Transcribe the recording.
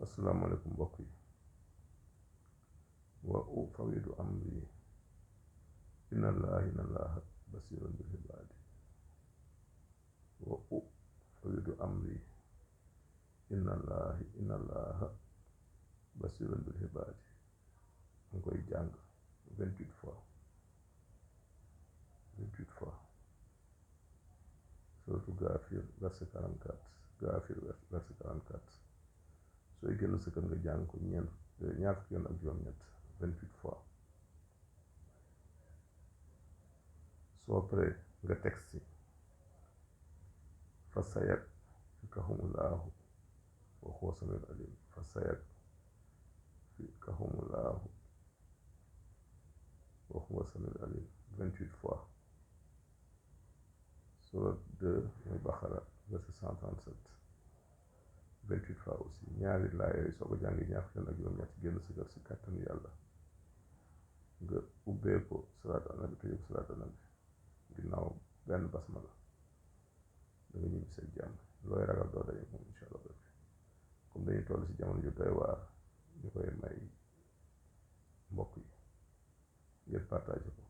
asalaamaaleykum mbokk yi wa ufawidu amri inna allaha basirun bil ibaadi wa ufawidu amri inna allaha basirun bil ibaadi nga koy jàng 28 fois suratu Gaafir verset 44 Gaafir verset 44 sooy génn sa kër nga jàng ko ñaar fukki yoon ak juróom-ñett 28 fois soo paree nga teg si fa sayakfikahumullahu wa huwa samiul alim fa sayakfikahumullahu wa huwa samiul alim 28 fois surat 2 muy Baqara verset 137 28 fois aussi ñaari laaya yooyu soo ko jàngee ñaar fukki yoon ak juróom-ñett génn sa kër si kàttanu yàlla nga ubbee ko salaatu ala nabi tëjee ko salaatu ala nabi ginnaaw benn basmala da nga ñibbi seen jàmm looy ragal doo daje moom incha allah rabbi comme dañuy toll si jamono ju doy waar ñu koy may mbokk yi ngeen partagé ko